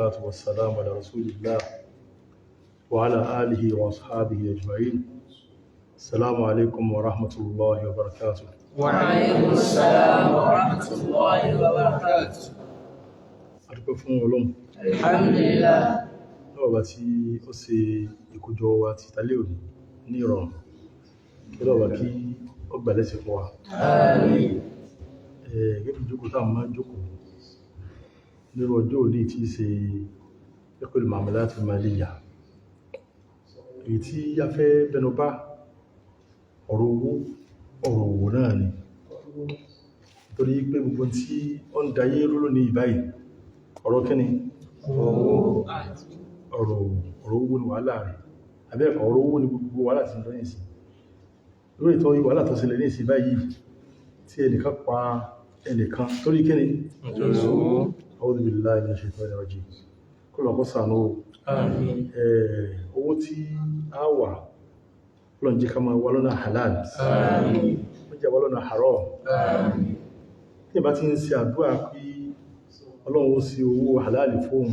والصلاة والسلام على رسول الله وعلى آله وأصحابه أجمعين. السلام عليكم ورحمة الله وبركاته. وعليكم السلام ورحمة الله وبركاته. A dúpẹ́ fún Ọlọ́run. Alhamdulillah. Lọ́wọ́ bá tí ó ṣe ìkójọ wa ti tálẹ́ òní ní ìrọ̀rùn, kí lọ́wọ́ kí ó gbà lẹ́sìn fún wa. Àmín. Gẹ́gẹ́ bí jókòó táwọn máa ń jókòó nírú ọjọ́ òní tí í ṣe fiqhul mu'amalat al-maliyya, èyí tí a fẹ́ bẹnu bá ọ̀rọ̀ owó, ọ̀rọ̀ òwò náà ni, torí pé gbogbo tí ó ń dayé rú lónìí báyìí, ọ̀rọ̀ kíni? Ọ̀rọ̀ owó ni wàhálà rẹ̀ abẹ́ẹ̀kọ́. Ọ̀rọ̀ owó ni gbogbo wàhálà tí ń lọ nísìn lórí ìtọ́. Wàhálà tó ṣẹlẹ̀ ní ìsìn báyìí tí ẹnìkan pa ẹnìkan torí kíni? A'udhu billahi minash shaitani rajim. Kó lọ kó ṣàánú. Àmín. Owó tí a wà lọ́n jẹ́ ká máa wà lọ́nà halal. Àmín. Ó jẹ́ wà lọ́nà haram. Àmín. Tí ìbá ti ń ṣe àdúrà pé Ọlọ́run ó sí owó halal fóun,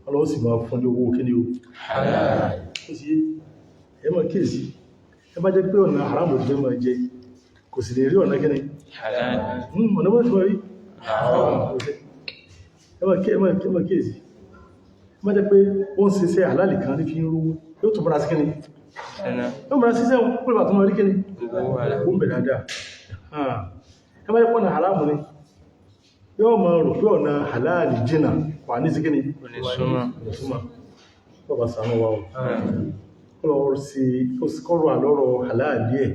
Ọlọ́run sì máa fún ní owó kíní o. Halal. Ó sì ẹ máa kíyèsí, ẹ bá jẹ́ pé ọ̀nà haram ló fẹ́ máa jẹ, kò sì lè rí ọ̀nà kíní. Halal. Ọ̀nà bá ti máa rí. Haram. Ẹ máa kíyèsí, ẹ má jẹ́ pé ó ń ṣiṣẹ́ halal kan ní fi ń rówó, yóò tún múra sí kíní, yóò múra síṣẹ́ wọn kó lè bá tún máa rí kíní ó ń bẹ̀ dáadáa. Ẹ bá jẹ́ pé ọ̀nà haram ni, yóò máa rò pé ọ̀nà halal jìnà wà ní sí kíní súnmọ́. Bọ́bá ṣàánú wa o. Kọ́lọ̀ sí kọ́rọ̀ àlọ́rọ̀ halal ẹ̀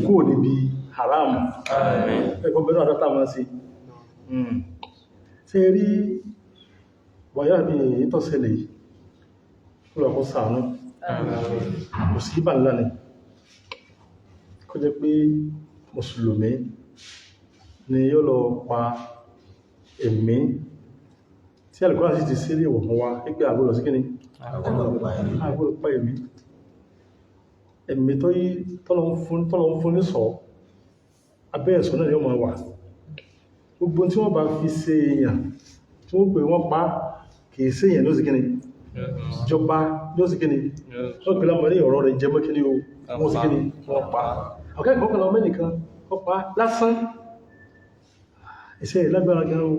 kúrò níbi haram. Ẹgbọ́n bẹ̀rẹ̀ àdọ́ta máa sí ṣe rí wàyá mi ìtọ́sẹ̀lẹ̀ yìí, kọ́lọ̀ kó ṣàánú. Kò sí ìbà ńlá ni kó jẹ́ pé mùsùlùmí ni yóò lọ pa ẹ̀mí tí Al-Qur'an sì ti sílé ìwọ̀ fún wa wípé àgbọ́dọ̀ sí kíni, àgbọ́dọ̀ pa ẹ̀mí. Ẹ̀mí tó yí tọ́lọ ń fún ní sọ abẹ́ ẹ̀sọ́ náà ni ó máa wà. Gbogbo tí wọ́n bá fi ṣe èèyàn tí wọ́n pè wọ́n pa, kìí ṣe èèyàn ló sì kíni, ìjọba ló sì kíni, wọ́n pè lámọ̀ ní ọ̀rọ̀ rẹ̀ jẹmọ́ kíní o, wọ́n sì kíni, wọ́n pa. Ọ̀kẹ́ ìkọ́kànlá ọmọ ẹnìkan wọ́n pa lásán. Iṣẹ́ ìlágbára gan o.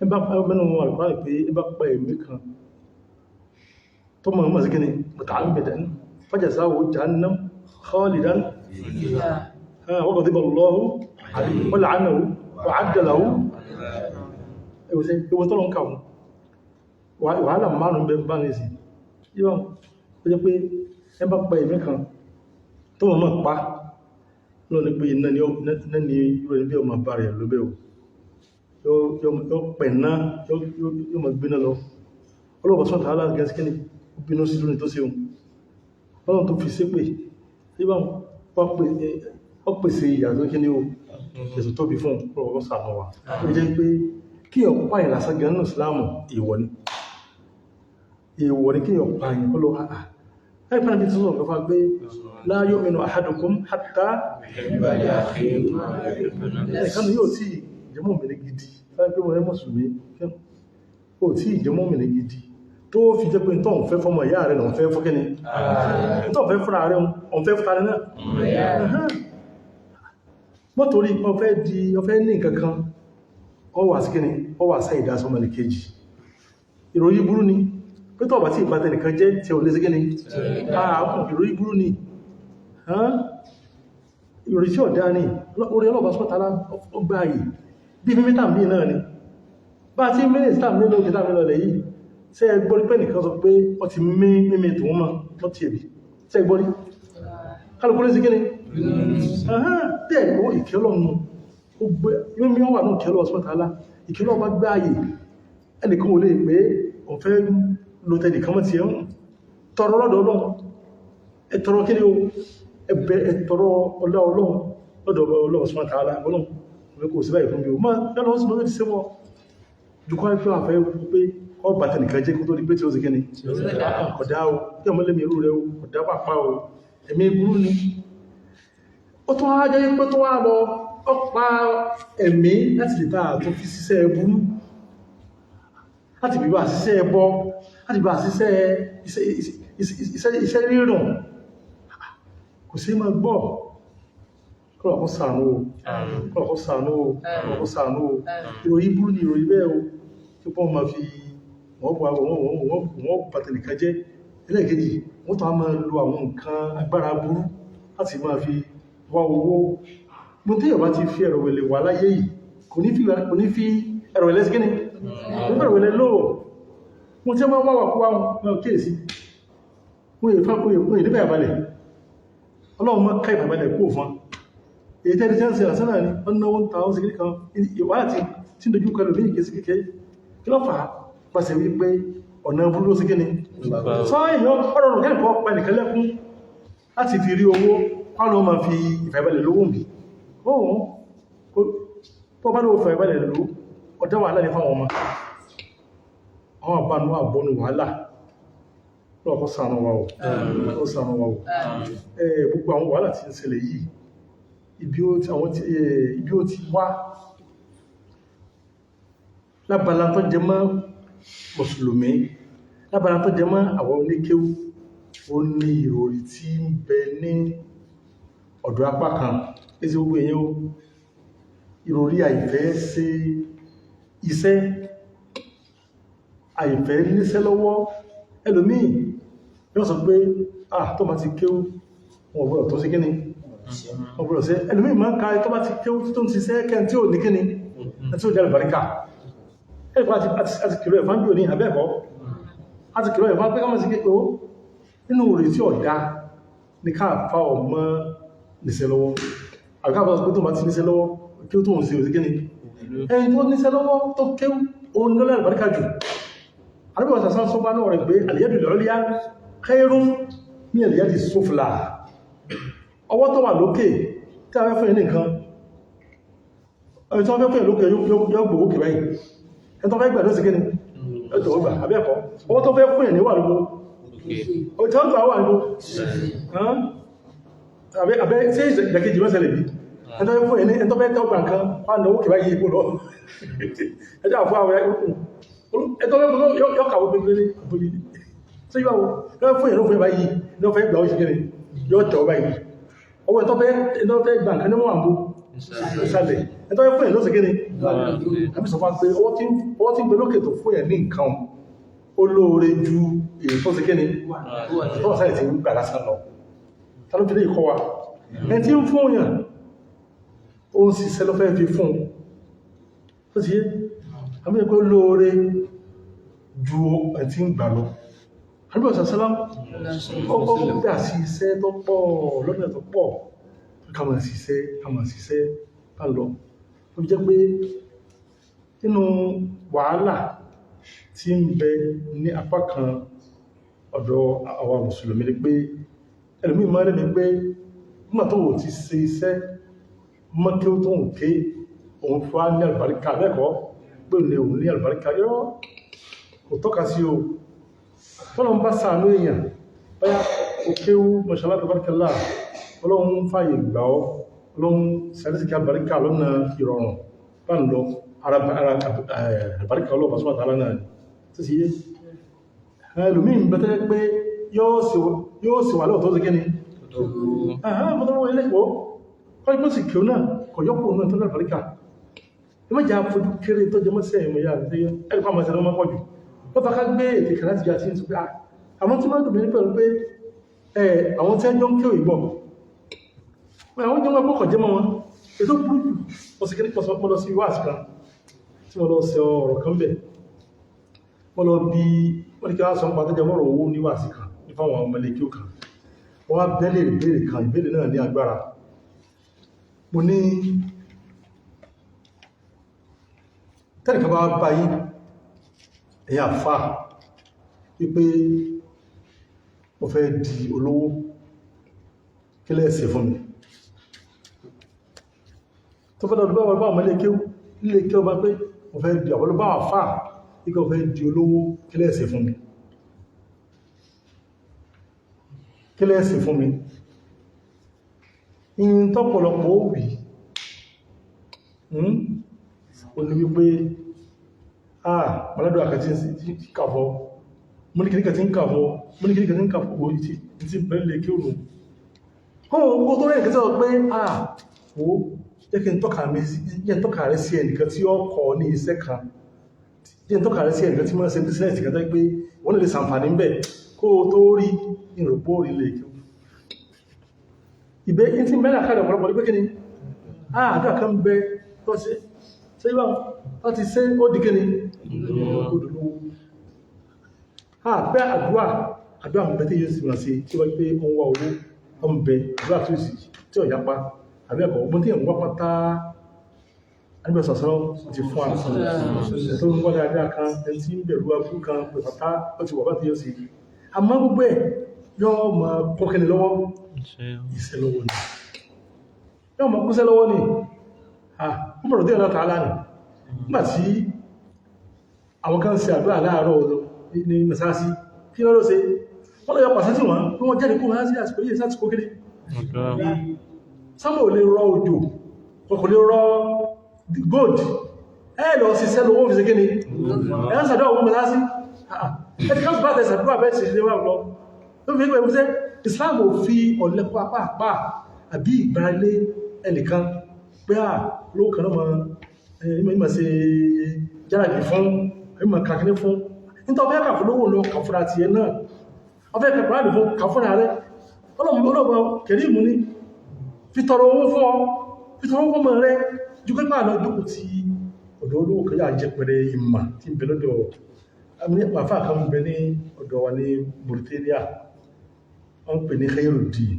Ẹbá mẹ́nu wọn Al-Qur'an pé ẹbá pa ẹ̀mí kan tó mọ̀ mọ̀ sí kíni muta'ammidan fajazā'uhu jahannam khālidan wa ghadiba Allāhu 'alayhi wa la'anahu wa 'adda lahu. Ẹwọ́n tó lọ ń kà wọn wàhálà márùn-ún bẹ bá ní sí yíwọ́n ó jẹ́ pé ẹbá pa ẹ̀mí kan tó mọ̀ mọ̀ pa lọ ní pé iná ni irú ẹni bí ọmọ bá rẹ̀ lóbẹ́ o, yóò pẹ̀ náà, yóò mọ̀ gbéná lọ. Ọlọ́pàá sọ́tà aláàgẹ́síkẹ́ni ó bínú sí lónìí tó ṣeun ọlọ́run tó fi ṣépè nígbà ó pèsè ìyà tó kí ní o, èso tóbi fún ọlọ́pàá ṣàánú wa. Ó jẹ́ pé kí èèyàn pààyàn lásán gan nínú Ìsìláàmù, èèwọ̀ ni, èèwọ̀ ni kí èèyàn pààyàn. Ọlọ́pàá láìpẹ́ náà bí tó sọ̀rọ̀ fún pé la yu'minu ahadukum hatta ẹ̀kan yóò tí ìjẹmọ́ mìírí gidi láìpẹ́ wọ́n rẹ̀ mùsùlùmí ó tí ìjẹmọ́ mìírí gidi tó fi jẹ́ pé tó ń fẹ́ fọ́mọ ìyá rẹ̀ lọ́n fẹ́ fún kíni, tó ń fẹ́ fúnra rẹ̀, ọ̀n fẹ́ fúnra rẹ̀ náà. Mọ́tòrí ọfẹ́ di ọfẹ́ ní nǹkan kan, ọ wà sí kíni, ọ wà sáì dásọmọlẹ̀ kejì. Ìròyìn burú ni pé tó bá tí ìbátẹ̀ nìkan jẹ́ tí ò lé sí kíni, ìròyìn burú ni, ìròyìn tí ọ̀dá ní orí ọlọ́bàá sọ́tàlá ọgbà yìí bí mímítà mí náà ni bá tí mínísítà mí lókè tàbí lọlẹ̀ yìí. Ṣé ẹ gbọ́ rí pé nìkan sọ pé ọ ti mí mímí tó mọ́ lọ́ ti ẹ̀bí? Ṣé ẹ gbọ́ rí? Kálukú lé sí kíni bẹ́ẹ̀ ló ìkẹ́ Ọlọ́run mímí wà náà ìkẹ́ Ọlọ́run sọ́tàlá, ìkẹ́ Ọlọ́run bá gbá ààyè ẹnìkan ò lè pé òun fẹ́ lo tẹnìkan mọ́ ti ẹ̀ ń tọrọ lọ́dọ̀ Ọlọ́run. Ẹ tọrọ kí ni o, ẹbẹ ẹtọrọ ọlá Ọlọ́run lọ́dọ̀ Ọlọ́run subhanahu wa ta'ala. Ọlọ́run ọmọ kò sí báyìí fún mi o, máa lọ́nà sí mọ́ ti sẹ́wọ́ jùkọ́ ẹgbẹ́ àfẹ́ pé ọ bàtẹ̀ nìkan jẹ́ kó tó di pé tí ó sì kí ni ọ̀dá o, tí ọmọ lẹ́mí irú rẹ o, ọ̀dá pàpá o, ẹ̀mí burú ni. Ó tún wá jẹ́ pé tó wá lọ Ọpa ẹ̀mí láti lè bá tó fi ṣiṣẹ́ ẹbúrú, láti bí bá ṣiṣẹ́ ẹbọ, láti bá ṣiṣẹ́ iṣẹ́ rírùn. Kò sí máa gbọ́. Kọ́lọ̀kọ́ ṣàánú o, kọ́lọ̀kọ́ ṣàánú o, kọ́lọ̀kọ́ ṣàánú o. Ìròyìn burú ni ìròyìn bẹ́ẹ̀ o, tí wọ́n máa fi wọ́n bọ̀ wọ́n bàtẹ̀nìkan jẹ́. Ẹlẹ́ẹ̀kejì, wọ́n tó máa lo àwọn nǹkan agbára burú láti máa fi wá owó. Mo tí yọ̀bá ti fi ẹ̀rọ wẹ̀lẹ̀ wà láyé yìí, kò ní fi ẹ̀rọ wẹ̀lẹ̀ sí kíni, kò ní ẹ̀rọ wẹ̀lẹ̀ lóò. Mo tí wọ́n wá wà kó wá wọn kíyèsí, wọ́n yẹ fún wọ́n yẹ níbẹ̀ àbálẹ̀. Ọlọ́run mọ́ ká ìfàbalẹ̀ kó fún èyí tẹ́lẹ̀ tí ń ṣe àṣánà ni wọ́n náwó ń ta ọ́n sí kíní kan ìwádìí tí ń dojú kọlù ní ìkéṣí kékeré. Kí ló fà á? Pàṣẹ wípé ọ̀nà burú ló sí kíni sọ èèyàn ọ̀rọ̀ rùn kẹ́kọ̀ọ́ pa nìkan lẹ́kún láti fi rí owó, kọ́ máa fi ìfàbalẹ̀ lówó mi. Ohun tó bá lówó ìfàbalẹ̀ lówó, ọ̀dá wàhálà ní fáwọn ọmọ àwọn àbánú àbọnú wàhálà. Lọ́kọ́ ṣàánú wa o, lọ́kọ́ ṣàánú wa o. Gbogbo àwọn wàhálà tí ń ṣẹlẹ̀ yìí, ibi ó ti wá lábala tó jẹ mọ́ mùsùlùmí, lábala tó jẹ mọ́ àwọn oníkéwú, ó ní ìròrí tí ń bẹ ní ọ̀dọ̀ apá kan ẹsẹ̀ gbogbo èèyàn o. Ìròrí àìfẹ́ ṣe iṣẹ́, àìfẹ́ níṣẹ́ lọ́wọ́. Ẹlòmíì yóò sọ pé ah, tó bá ti kéwú wọn ò gbọ́dọ̀ tó sí kíní, wọn gbọ́dọ̀ sí. Ẹlòmíì máa ń ka tó bá ti kéwú tó ń ṣiṣẹ́ kẹ́ tí ò ní kíní, tí ó jẹ́ àlùbáríkà. Ẹ̀kọ́ àti kìlọ̀ ẹ̀fán bí ò ní abẹ́ẹ̀kọ́ àti kìlọ̀ ẹ̀fán pé kámọ́ sí kéwú nínú òrì tí ọ̀dá ní káàfà ọmọ níṣẹ́ lọ́wọ́. Àkáàfà pé tó bá ti níṣẹ́ lọ́wọ́ kí ó tó ń ṣe òsì kíní. Ẹni tó níṣẹ́ lọ́wọ́ tó kéwú òun lọ́lẹ́ àlùbáríkà jù. Àrúbọ̀ sàsán sọ bá náà rẹ̀ pé àlìyàdù lọ́lẹ́yà khairun ní àlìyàdì sufla. Ọwọ́ tó wà lókè tí a fẹ́ fún ẹni nǹkan, ẹni tó fẹ́ fún ẹ̀ lókè yóò gbò ókè báyìí. Ẹni tó fẹ́ gbà lóṣì kíni ẹ̀tọ́ ọgbà abẹ́ẹ̀kọ́. Ọwọ́ tó fẹ́ fún ẹ̀ ní wà lóko, ọjọ́ tó wà lóko abẹ́ sí ìdàkejì mẹ́sẹ̀lẹ̀ bí ẹni tó fẹ́ fún ẹ̀ ní ẹni tó fẹ́ tẹ́ ọgbà nǹkan wà lọ́wọ́ òkè báyìí ipò lọ. Ẹjọ́ àfọ́ àwọn ẹ̀tọ́ fẹ́ fún yọ́kàwó pépéré àbúlé tí yíwá wo fún ìrún fún ìbáyìí ní ọ̀fẹ́ ìgbà oṣù kẹrin yóò tẹ̀ ọ báyìí. Ọwọ́ ẹ̀tọ́ fẹ́ gbà nǹkan ní wọ́n àbú ìsàlẹ̀, ẹ̀tọ́ fẹ́ fún ẹ̀ lóṣù kẹrin. Àbí sọ fún pé ọwọ́ tí ń gbé lókè tó fún ẹ̀ ní nǹkan ó lóore ju èyí tó ṣe kẹrin tó wà sáyẹ̀ tí ń gbà lásán lọ. Ta ló fi lè kọ́ wa? Ẹni tí ń fún yàn ó ń ṣiṣẹ́ ló fẹ́ fi fún ó ti yé àbí ẹ̀kọ́ lóore ju ẹni tí ń gbà lọ. Àbí ọ̀sán ó gbà sí iṣẹ́ tó pọ̀ lọ́nà tó pọ̀, ká máa ṣiṣẹ́, ká máa ṣiṣẹ́ bá lọ. Ó fi jẹ́ pé nínú wàhálà tí ń bẹ ní apá kan ọ̀dọ̀ àwa mùsùlùmí ni pé ẹlòmíì máa ń rẹ̀ ní pé nígbà tó wò ti ṣe iṣẹ́ mọ́kí ó tó ń ké òun fún á ní àlùbáríkà bẹ́ẹ̀kọ́ pé òun ní òun ní àlùbáríkà yọ́ kò tọ́ka sí o. Tọ́lọ́ ń bá ṣàánú èèyàn báyá òkéwú mọ̀ṣálá tàbáríkàlá, ọlọ́run fàyè gbà ọ́, ọlọ́run sàrísìkí àlùbáríkà lọ́nà ìrọ̀rùn bá ń lọ ara àlùbáríkà ọlọ́ọ̀bá sọ́wọ́ tààlà náà ni tó sì yé ẹlòmíì ń bẹ́tẹ́ pé yóò sì wà lọ́wọ́ tó sì kíni mọ́tọ́lọ́wọ́ ilé ìwọ́ kọ́ ipò sì kí o náà kọ̀ yọ́pọ̀ náà tó lálùbáríkà. Ìmọ̀jà fojú kéré tó jẹ mọ́sẹ̀ ìmọ̀ yà àti ẹ̀kọ́ àmọ́ ìṣẹ̀lẹ̀ ọmọ pọ̀ jù. Ó fà ká gbé ètè kan láti jẹ́ àti ìsúpé àwọn tí wọ́n dùn mí ní pẹ̀lú pé àwọn tí ẹjọ́ ń kí òyìnbọ̀ àwọn jẹ́ wọ́n gbọ́kọ̀ jẹ́ mọ́ wọn. Ètò burú jù wọ́n sì kí ní pọ̀sọ̀ pọ̀ lọ sí wáàsí kan tí wọ́n lọ sẹ ọ̀rọ̀ kan bẹ̀. Wọ́n lọ bí wọ́n ní kí wọ́n sọ nípa tó jẹ́ mọ́rọ̀ owó ní wáàsí kan ní fáwọn ọmọ ilé kí ó kan. Wọ́n wá bẹ́lẹ̀ ìbéèrè kan, ìbéèrè náà ní agbára. Mo ní tẹ́nìkan bá bá yín ẹ̀yin àfáà wípé mo fẹ́ di olówó, kí lẹ́ ṣe fún mi? Tó fẹ́ lọ́dún bá bá ọmọ ilé kéwú ilé kéwú bá pé mo fẹ́ di ọ̀pọ̀lọpọ̀ bá àfáà wípé mo fẹ́ di olówó, kí lẹ́ ṣe fún mi? Kí lẹ́ ṣe fún mi? In tọ́pọ̀lọpọ̀ ó wí Ó ní wípé ah maládọ́ àkàtí ń kàfọ́, mo ní kìníkà tí ń kàfọ́, mo ní kìníkà tí ń kàfọ́, wo ìtí bẹ̀rẹ̀ kí ó nù kó tó rẹ̀ kẹta pé ah wo jẹ́ kí n tọ́ka rẹ̀ sí ẹnìkan tí ó kọ́ ní iṣẹ́ kan, jẹ́ n tọ́ka rẹ̀ sí ẹnìkan tí máa ṣe bísínẹ̀sì kan tẹ́ pé wọ́n lè ṣàǹfààní ń bẹ̀ kó tó rí ìrọ̀pó rí lè kí ìbẹ́ tí mẹ́rin àkàrẹ̀ ọ̀pọ̀lọpọ̀ ní pé kí ni àádọ́ kan bẹ tó ṣe ṣe yíwá tó ti ṣe ó di kíni òdòdó. Àpẹ́ àdúrà àdúrà ń bẹ tí yóò sì máa ṣe tí wọ́n pé ó ń wá owó, ó ń bẹ àdúrà tó sì tí ò yapa àbí ẹ̀kọ́ ọgbọ́n tí èèyàn wá pátá nígbà sọ̀sọ́rọ̀ ti fún wa tó ń wá dáadáa kan, ẹni tí ń bẹ̀rù aburú kan pè pátá ó ti wà bá tí yóò sì. Àmọ́ gbogbo ẹ̀ yóò máa kọ́kẹ́ni lọ́wọ́ iṣẹ́ lọ́wọ́ ni, yóò máa kúṣẹ́ lọ́wọ́ ni. Ó bọ̀rọ̀ díẹ̀ lọ́ta aláàrin nígbà tí àwọn kan ṣe àdúrà láàárọ̀ ní mẹ́sáàsì, kí ló ṣe wọ́n lọ yọ pàṣẹ tí wọ́n bí wọ́n jáde kó mẹ́sáàsì àsìkò yìí sásìkò kéré sánmà ò lè rọ òjò, kò lè rọ gold, ẹ lọ ṣiṣẹ́ lówó fi ṣe kí ni ẹ ń ṣàdúrà owó mẹ́sáàsì ẹ ti káṣù bá tẹ ṣàdúrà bẹ́ẹ̀ ṣe ṣe wà lọ ló fi gbé ṣe. Islam ò fi ọ̀lẹ́kọ́ apá àpá àbí ìgbáralé ẹnìkan pé à lówó kan náà mọ̀ ṣe jálàbí fún ìmọ̀ kàkiri fún nítorí ọfẹ́ kàfún lówó lọ kàfúnra ti ẹ náà, ọfẹ́ kàfúnra rẹ̀ fún kàfúnra rẹ̀ ọlọ́mọ kẹrìmù ní fi tọrọ owó fún ọ, fi tọrọ owó fún ọmọ rẹ ju pé máa lọ jókòó ti ọ̀dọ̀ olówó kan yà jẹ́ pẹ̀rẹ̀ ìmà tí ń bẹ lọ́dọ̀ àfáà kan ń bẹ ní ọ̀dọ̀ wa ní Mauritania, wọ́n ń pè ní Khairuddin.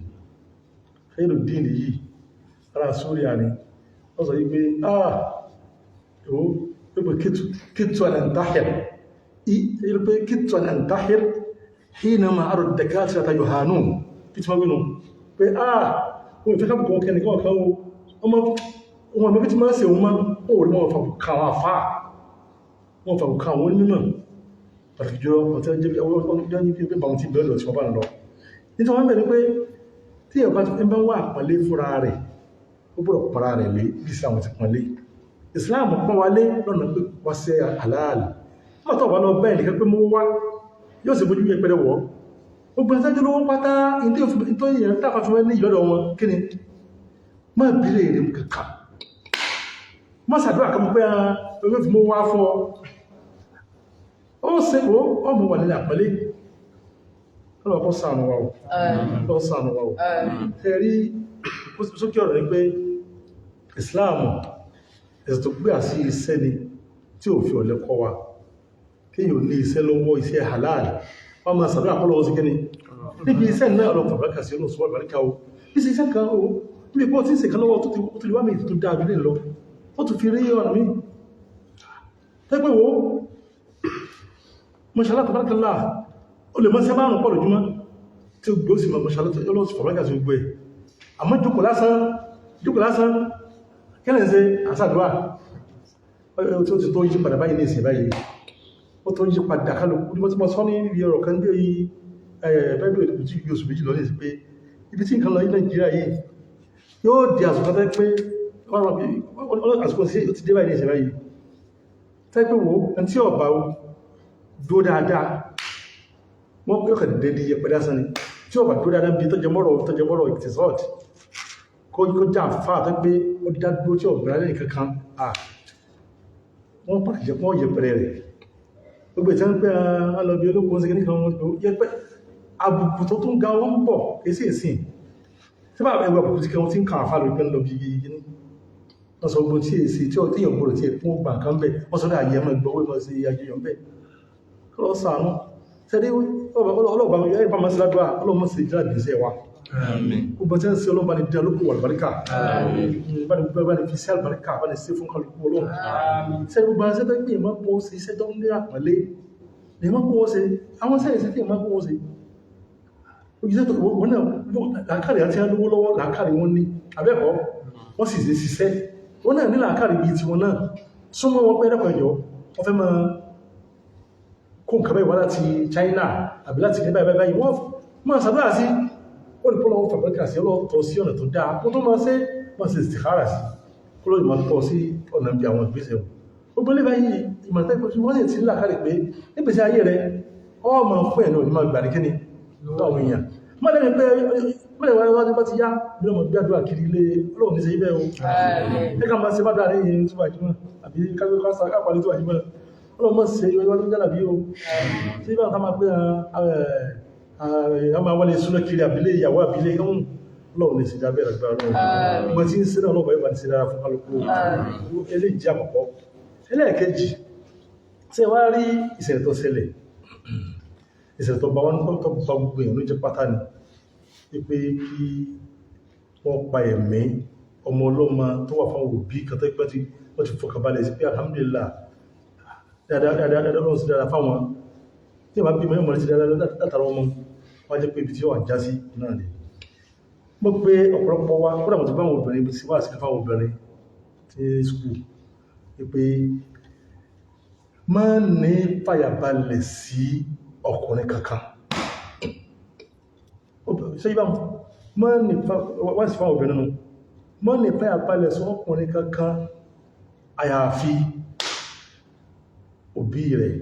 Khairuddin yìí ará Súríà ni. Wọ́n sọ yìí pé ah pé kitu an antahir, pé kitu an antahir hinama arọ dakatirata yohanun bí tí wọ́n wínú pé ah wọ́n ìfẹ́ kábùkù wọn kẹ́nìkan ọ̀kan ọmọ wọn mẹ́bí tí máa ń ṣe òun máa ó rí wọn fàbùkà àwọn àfáà, wọn fàbùkà àwọn onímọ̀ pàtàkì jùlọ ọ̀tẹ́ jẹ́ ní pé báwọn ti bẹ̀rẹ̀ lọ tí wọ́n bá ń lọ. Nítorí wọ́n bẹ̀rẹ̀ pé tí ẹ̀bá ń wá àpọ́nlé fúnra rẹ̀ ó gbọ́dọ̀ pọ̀ra rẹ̀ lé bí Islam ti pọ́nlé. Islam pọ́n wa lé lọ́nà pé wá sí àlàálì nígbà tó wà lọ bẹ́ẹ̀ nìkan pé mú wá yóò sì bójú yẹpẹrẹ wọ̀ gbogbo ẹ̀sẹ̀ jẹ́ lówó pátá ìtọ́ ìyẹn táfà fún ní ìlọ́dọ̀ wọn kí ni má bílẹ̀ èrè kankan má ṣàdúrà kan pé ọmọ fi mú wá fún ọ ó ṣe ó ọmọ wà nílẹ̀ àpọ́nlé. Ọlọ́pọ̀ ṣàánú wa o, ọlọ́pọ̀ ṣàánú wa o. Ẹ̀rí sókè ọ̀rọ̀ ni pé Islam ẹ̀sìn tó gbé àsí iṣẹ́ ni tí ò fi ọ̀lẹ kọ́ wa, kéèyàn ní iṣẹ́ lọ́wọ́, iṣẹ́ halal, wọ́n máa sàdúrà kọ́ lọ́wọ́ sí kíni níbi iṣẹ́ náà lọ fàbákà sí olóòsùn àbáríkà o. Iṣẹ́ iṣẹ́ kan o níbi pọ́ tí ń ṣe kan lọ́wọ́ tó ti wá mi tó dáa jù lè lọ ó tún fi rí ọ̀nà mi tẹ́pẹ́ wo mọ̀ṣálá tàbárakàlá o lè mọ́ sí márùn-ún pọ̀ lójúmọ́ tí ó gbé ó sì mọ̀ mọ̀ṣálá tó fàbákà sí gbogbo ẹ̀. Àmọ́ jókòó lásán, jókòó lásán kí lẹ́ ń ṣe àṣàdúrà tí ó ti tó yí padà báyìí ní ìsìn báyìí, ó tó yí padà kálukú ní wọ́n ti mọ́ sọ ní ibi ọ̀rọ̀ kan bí i bẹ́ẹ̀bẹ̀ òdìbò tí yóò sùn méjì lọ ní ìsìn pé ibi tí nǹkan lọ ní Nàìjíríà yìí yóò di àsìkò tó pé àsìkò sí ó ti dé báyìí ní ìsìn báyìí tẹ́ pé wo ẹni tí ọba dúró dáadáa wọ́n yóò kàn dédé yẹpẹ lásán ni tí ọba dúró dáadáa bí tọ́jẹmọ́rọ̀ ìtìsọ́ọ̀tì kó já fáà tó pé ó dá dúró tí ọ̀gbìn alẹ́ kankan à wọ́n pàdé jẹ́ pọ́n yẹpẹrẹ rẹ̀ gbogbo ìtẹ́ ń pẹ́ alọ́bí ológun ṣe nìkan wọn lò yẹpẹ àbùkù tó tún ga wọ́n pọ̀ kìí sí ìsìn tí bá ẹgbẹ́ àbùkù tí wọ́n ti ń kà àfà lórí pé ń lọ bí i ní wọ́n sọ gbogbo tí èsì tí ó tíyàn gbọ́dọ̀ tí ẹ̀ fún gbà kan bẹ̀ wọ́n sọ dáa yẹ mọ́ ìgbọ́wé mọ́ sí ayéyàn bẹ̀ kọ́ sànú sẹ́dí ọlọ́ọ̀bá yẹ́ ìbámu sí ládùá ọlọ́mọ sí ìjọba ìbísẹ̀ wa gbogbo tí ń ṣe ọlọ́mọba ní dídá lókò àlùbáríkà bá ní fi sí àlùbáríkà bá ní sí fún kálukú ọlọ́run ṣe gbogbo àwọn iṣẹ́ tó gbé ìmọ̀ pọ̀ sí iṣẹ́ tó ń ní àpọ́nlé ní ìmọ̀ pọ̀ sí àwọn iṣẹ́ ìṣẹ́ tí ìmọ̀ pọ̀ sí òjíṣẹ́ tó wọ́n náà làákàrí àti alówó lọ́wọ́ làákàrí wọn ní abẹ́ẹ̀kọ́ wọ́n sì ṣe ṣiṣẹ́ wọ́n náà ní làákàrí bíi tiwọn náà súnmọ́ wọn pẹ́ lẹ́kọ̀ọ́ ẹ̀jọ́ wọ́n fẹ́ máa kó nǹkan báyìí wá láti China àbí láti ní báyìí báyìí wọ́n máa ṣàdúrà sí olùpọ̀lọ́wọ́ fàbíkà sí ọlọ́tọ̀ sí ọ̀nà tó dáa kó tó máa ṣe máa ṣe istikhara sí kó lóyìn máa tọ́ sí ọ̀nà bí àwọn ìgbésẹ̀ wọn. Gbogbo ilé báyìí ìmọ̀tẹ́gbẹ̀ tí wọ́n sì ti ń làkàrí pé nígbèsí ayé rẹ̀ ọmọ fún ẹ̀ náà ní máa gbà ní kíni lọ́wọ́ èèyàn. Mọ́lẹ̀ pé mọ́lẹ̀ wá wá bá ti yá bí ọmọ gbàdúrà kiri ilé Ọlọ́run ní ṣe ibẹ̀ o. Ẹ ká máa ṣe bá dáa lẹ́yìn tó wà jímọ̀ àbí kápálí tó wà jímọ̀. Ọlọ́run mọ̀ ṣe ìwé wájú jálà bí o. Ṣé ibà ká máa pé a máa wọlé súná kiri àbílé ìyàwó àbílé Ọlọ́run ní ṣe dábẹ́ àgbà Ọlọ́run. Mo ti ń ṣe náà lọ́pàá ìbá ti ṣe dára fún kálukú. Eléyìí jẹ́ àkọ́kọ́. Ẹlẹ́ẹ̀kejì, ṣé wá rí ìṣẹ̀lẹ̀ tó ṣẹlẹ̀, ìṣẹ̀lẹ̀ tó bá wọn tó bá gbogbo èèyàn ló jẹ́ pátá ni, wípé kí wọ́n pa ẹ̀mí ọmọ ọlọ́mọ tó wà fáwọn òbí kan tó pẹ́ tí wọ́n ti fọkànbalẹ̀ sí pé alhamdulillah dáadáa dáadáa lọ́wọ́ sí dáadáa fáwọn tí wọ́n bí mọ́ sí dáadáa látara ọmọ wọ́n jẹ́ pé ibi tí ó wà já sí náà ni. Mo pé ọ̀pọ̀lọpọ̀ wa kódà mo ti bá àwọn obìnrin ibi tí wà sí fáwọn obìnrin tí skul pé má ní fàyàbalẹ̀ sí ọkùnrin kankan. Ṣe yíba má ní wá sí fáwọn obìnrin nù má ní fàyàbalẹ̀ sí ọkùnrin kankan àyàfi òbí rẹ̀.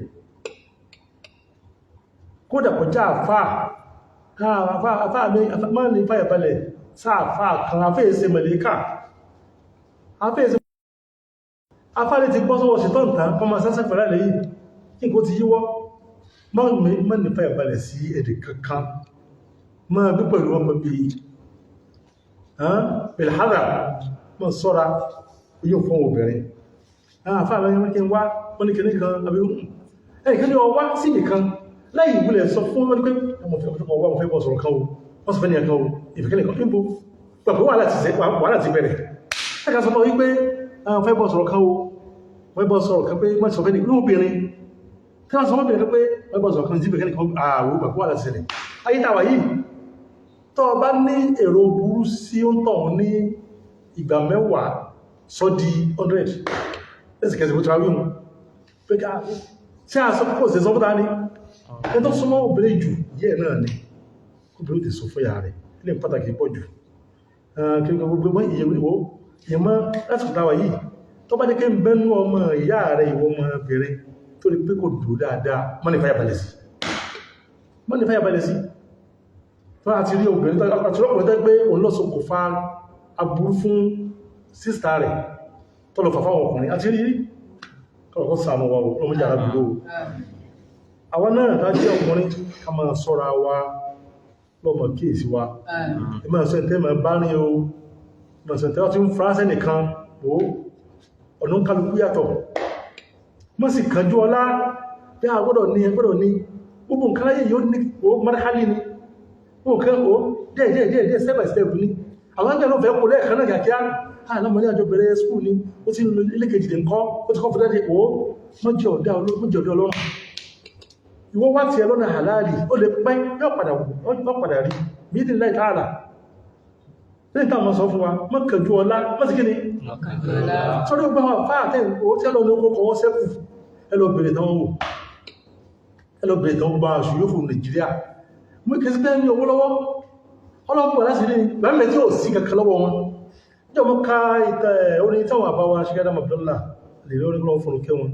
Kódà kọjá àfáà má ní fàyàbalẹ̀ sáàfáà kan afẹ́ẹ̀sẹ̀ mẹ̀lẹ́kà afẹ́ẹ̀sẹ̀ afáàlẹ́ ti bọ́ sọ́wọ́ ṣetán tán kọ́ máa sásẹ́ pẹ̀lá lẹ́yìn kí n kó ti yíwọ́. Má ní fàyàbalẹ̀ sí èdè kankan, máa bí pẹ̀lú ọmọ bí pẹ̀lú mọ́ sọ́ra yóò fún obìnrin. Àfáà mẹ́rin kí n wá wọ́n ní kìíní kan àbí ẹnìkan ní ọwá sí nìkan láì ìwúlẹ̀ sọ fún wọn pé ọmọ fẹ́ bọ́ sọ̀rọ̀ kan o, wọ́n sọ fẹ́ ní ẹ̀kan o, ìfẹ́kẹ́lẹ̀ kan níbo pẹ̀lú wàhálà ti bẹ̀rẹ̀. Ẹ̀ka sọ fún wípé fẹ́ bọ́ sọ̀rọ̀ kan o, fẹ́ bọ́ sọ̀rọ̀ kan pé wọ́n sọ fẹ́ ní obìnrin tí wọ́n sọ fún obìnrin pé wọ́n bọ́ sọ̀rọ̀ kan ní ìfẹ́kẹ́lẹ̀ kan àwọ̀ pẹ̀lú wàhálà ti ṣẹlẹ̀. Ayé tàwà yìí tó bá ní èrò burú sí ó ń tọ̀ ní ìgbà mẹ́wàá sọ di 100 lẹ́sìkẹsì bó ti ra wíhun pé ká ṣe àṣọ púpọ̀ sí sọ́pútà ní ẹ tó súnmọ́ obìnrin jù yẹ́ náà ni obìnrin ti sọ fún ìyá rẹ̀ ilé pàtàkì pọ̀ jù kí gbogbo ìyẹ̀wò ìyẹ̀mọ́ láti kùtàwà yìí tó bá dé kí ń bẹ́nu ọmọ ìyá rẹ̀ ìwọ ọmọbìnrin tó rí pé kò dùn dáadáa mọ́ ní fàyàbalẹ̀ sí mọ́ ní fàyàbalẹ̀ sí tó àti rí obìnrin tó àti rọ́pùnrin tó pé òun lọ́sọ kò fa aburú fún sísítà rẹ̀ tó lọ fàfáwọn ọkùnrin àti rí kọ́lọ̀kọ́ sàánú wa ọmọ jàrá gbogbo àwọn náà tá jẹ́ ọkùnrin ká máa ṣọ́ra wa lọ́mọ kíyèsí wa. Ẹ máa sọ ẹ̀tẹ́ máa bá ní o máa sọ ẹ̀tẹ́ tí ń faransẹ́ nìkan o ọ̀nà kálukú yàtọ̀ mọ́ sì kánjú ọlá bí a gbọ́dọ̀ ní gbọ́dọ̀ ní gbogbo nǹkan láyé yóò ní o marhali ni gbogbo nǹkan o díẹ̀ díẹ̀ díẹ̀ díẹ̀ step by step ni àwọn àgbẹ̀ ló fẹ́ kó lẹ́ẹ̀kan náà kíákíá alámọ̀ ní àjọ bẹ̀rẹ̀ skúl ní ó ti ń lọ ilé kejì dé ńkọ́ ó ti kọ́ fún dáadé o mọ́jẹ̀ ọ̀dá ọlọ́run ìwọ wá ti ẹ lọ́nà halali ó lè pẹ́ yóò padà rí mídìn láì tààlà lẹ́yìn táwọn sọ fún wa mọ́kànjú ọlá mọ́sí kíni sọ́dọ̀ gbọ́n àwọn fáà tẹ́ owó tí ẹlọ́nà ó kọ́kọ́ sẹ́kù ẹlọ bèèrè tán wò ẹlọ bèèrè tán gba aṣù yóò fún Nàìjíríà mú kí sí pé ní owó lọ́wọ́ ọlọ́pọ̀ láti rí gbàmẹ́ tí ò sí kankan lọ́wọ́ wọn jọ mọ́ ká ìtẹ́ orin táwọn àbáwá ṣíkádà Abdullah lè lórí lọ́wọ́ fún òkè wọn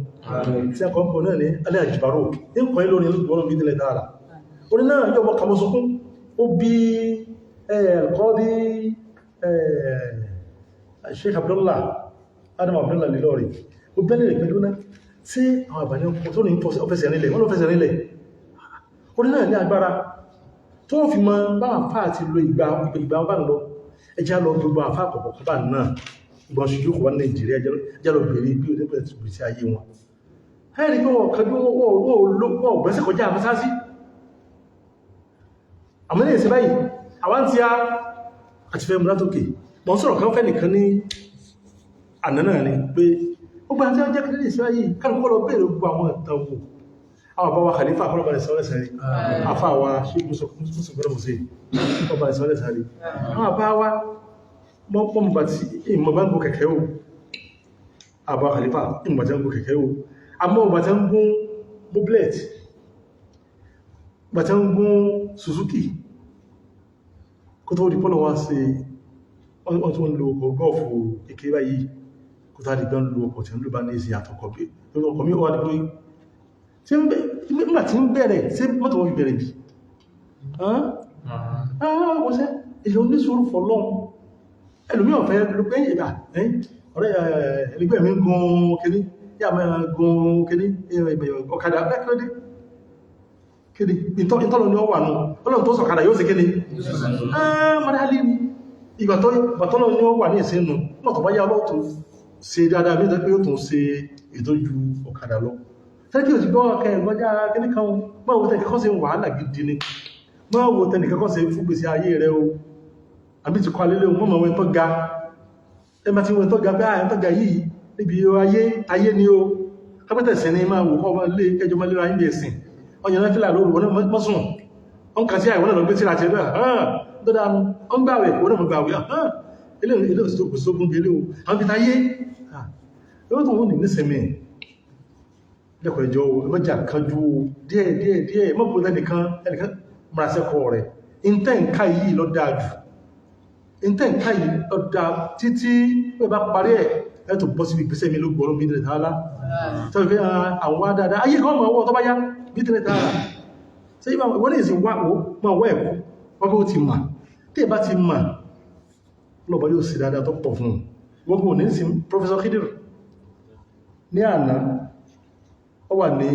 tí a kọ́ pọ̀ náà ní alẹ́ àjìbárò ní kọ́ lórí olùgbọ́n bí nílẹ̀ dára orin náà jọ mọ́ kàmọ́sùkún ó bí ẹ̀ẹ̀kọ́ bí Sheikh Abdullah Adam Abdullah lè lórí ó bẹ́lẹ̀ rẹ̀ pẹ̀lú náà tí àwọn àbàní ọkọ̀ tó ní ọfẹ́sẹ̀ nílẹ̀ wọ́n ló fẹ́sẹ̀ nílẹ̀ orin náà ní agbára tó fi mọ bá àfáà ti lo ìgbà ìgbà bá ń lọ ẹjá lọ gbogbo àfáà kọ̀ọ̀kan bá náà ìgbọ̀n ṣojú kò wá Nàìjíríà ẹjá lọ bèèrè bí onígbẹ̀ ti gbèsè ayé wọn ẹ̀rí pé wọ́n kọjú wọ́n gbẹ́sẹ̀ kọjá àmọ́sásí àmọ́ ní ìsìn báyìí àwọn tí a àti fẹ́ múlá tókè mọ́ sọ̀rọ̀ kan fẹ́ nìkan ní àná náà ni pé ó gbá tí ó jẹ́ kìrìsì báyìí kálukọ́ lọ bèèrè gbogbo àwọn ìtàn wò àwọn àbáwá khalifa kọlọ́bà ní sọ́lẹ̀ sáré àfáàwà ṣe mùsùlùmí ọba ní sọ́lẹ̀ sáré àwọn àbáwá mọ́ bá tí ìmọ̀ bá ń gún kẹ̀kẹ́ o àbá khalifa ìmọ̀ tí ń gún kẹ̀kẹ́ o àmọ́ ọba tí ń gún moblet bá tí ń gún Suzuki kó tó rí pọ́lọ̀ wá sí wọ́n tó ń lo gọ́ọ̀fù kékeré báyìí kó Kó tá dìgbọ́n lu ọkọ̀ tí ń lù bá ní ìsìn àtọkọ̀ bí ọkọ̀ mi ó wá dìgbò tí ń bẹ̀ nígbà tí ń bẹ̀rẹ̀ sí mọ́tò wọn fi bẹ̀rẹ̀ bí? Wọ́n sẹ́ èyàn ní sùúrù fọ́lọ́n. Ẹlòmí ọ̀fẹ́ ló pé ìgbà ọ̀rẹ́ ẹlẹgbẹ́ mi ń gun kíní, yà máa gun kíní ọ̀kadà bẹ́ẹ̀ kíní ìtọ́lọ ni ó wà nù. Ọlọ́run tó sọ̀kadà yóò sì kíní mọ́dálí ni ìgbà tọ́lọ ni ó wà ní ìsínú náà. Tó bá yá, ọlọ́run tó ṣe dáadáa bí i pé ó tún ṣe ìtọ́jú ọ̀kadà lọ. Tẹ́kí òsì gbọ́ ọkẹ́ ìgbọ́já kíní kan. Máa wo tẹ́nìkan ṣe wàhálà gidi ni, máa wo tẹ́nìkan kọ́ ṣe fún gbèsè ayé rẹ o. Àbí ti kọ́ alélé o, mọ́mọ́ wọn tó ga, ẹ máa ti wọn tó ga pé àyẹ̀ tó ga yìí níbi ayé ayé ni o. Kápẹ́tẹ̀ sí ni máa wò kọ́ ọmọ lé kẹjọ máa lera níbi ẹ̀sìn. Ọyàn náà fílà lóru wọn náà mọ́sùn wọn kà sí àìwọ́n náà lọ gbé tíra tẹ́lẹ̀ hàn tó dáa nu. Wọn gbàwẹ̀, wọn náà mọ̀ gbàwẹ̀ hàn ilé ilé òsì sógun bí ilé o. Àwọn fi táyé ẹwọ́n tó wọ́n ní nísìnyí lẹ́kọ̀ọ́ ìjọ ẹmọ́jà kanjú o, díẹ̀ díẹ̀ díẹ̀. Mọ́bù ẹnìkan ẹnìkan múra sẹ́kọ̀ọ́ rẹ̀. Ìntẹ́ nǹka yìí lọ dáa jù, ìntẹ́ nǹka yìí lọ dáa títí pé bá parí ẹ̀ ẹ̀ tó bọ́ síbi ìgbésẹ̀ mi ló gbọ́ bí nílẹ̀ tààlà tó fi àwọn wá dáadáa ayé kan mọ̀ ọwọ́ tó bá yá bí nílẹ̀ tààlà. Ṣé ìwọ ní ìsìn wá ó máa wọ́ ẹ̀kọ́ wọ́n bí ó ti mà. Tí ì bá ti mà, lọ́bọ̀ yóò sì dáadáa tó pọ̀ fún un. Wọ́n kò ní sí Professor Khidir ní àná, ó wà ní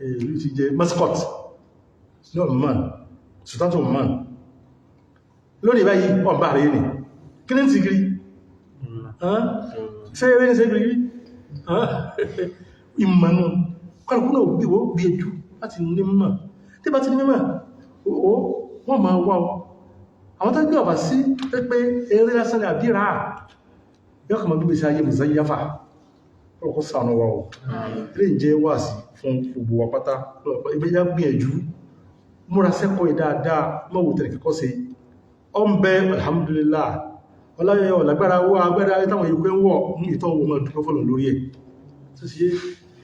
ìlú tí jẹ́ Muscat ní Oman, Sultan of Oman. Lónìí báyìí, wọ́n bá rẹ̀ ní kí ní ti kiri ṣe eré ní ṣe kiri ìmọ̀nù kọ́lùkù náà bí wọ́n bí ẹjú láti ní mímọ̀. Tí bá ti ní mímọ̀, wọ́n máa wá ọ. Àwọn tó gbé ọ̀bà sí pé eré lásán ní àbíra yóò kàmọ́ gbígbé sí ayé mùsáyáfà. Ọkọ̀ sànú wa o. Ilé ìjẹ́ wà sí fún gbogbo wa pátá. Ìgbéyà gbìyànjú múra sẹ́kọ̀ọ́ dáadáa, mọ́wò tẹ̀lé kíkọ́ sí ọ ń bẹ. Alhamdulillah, ọláyẹ ọ̀làgbára owó agbára táwọn yòókù ń wọ̀ ní ìtọ́wò mọ́ dúpẹ́ fọ́lọ̀ lórí ẹ̀ tó sì yé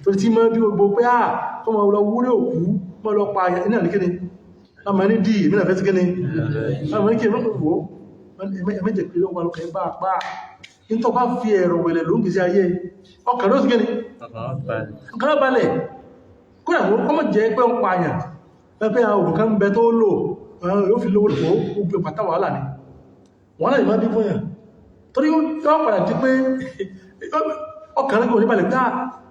torí tí mọ́ bí gbogbo pé à kọ́ mọ́ lọ wúrẹ́ òkú mọ́ lọ pa iná ní kíni lámà ní dì ìmìnà fẹ́ sí kíni lámà ní kíni wò ẹmẹ́jẹ̀ pé ó wà lókè bá pa ní tó bá fi ẹ̀rọ wẹ̀lẹ̀ ló ń gbèsè ayé ọkàn ló sì kíni ọkàn ló balẹ̀. Kódà kó mọ̀ jẹ́ pé ó ń pa àyàn pé àwọn òbúkan ń bẹ tó lò yóò fi lówó lò ó gbé pàtà wàhálà ni wàhálà yìí máa bí fún yàn, torí yóò padà di pé ọkàn rẹ̀ kò ní balẹ̀ pé à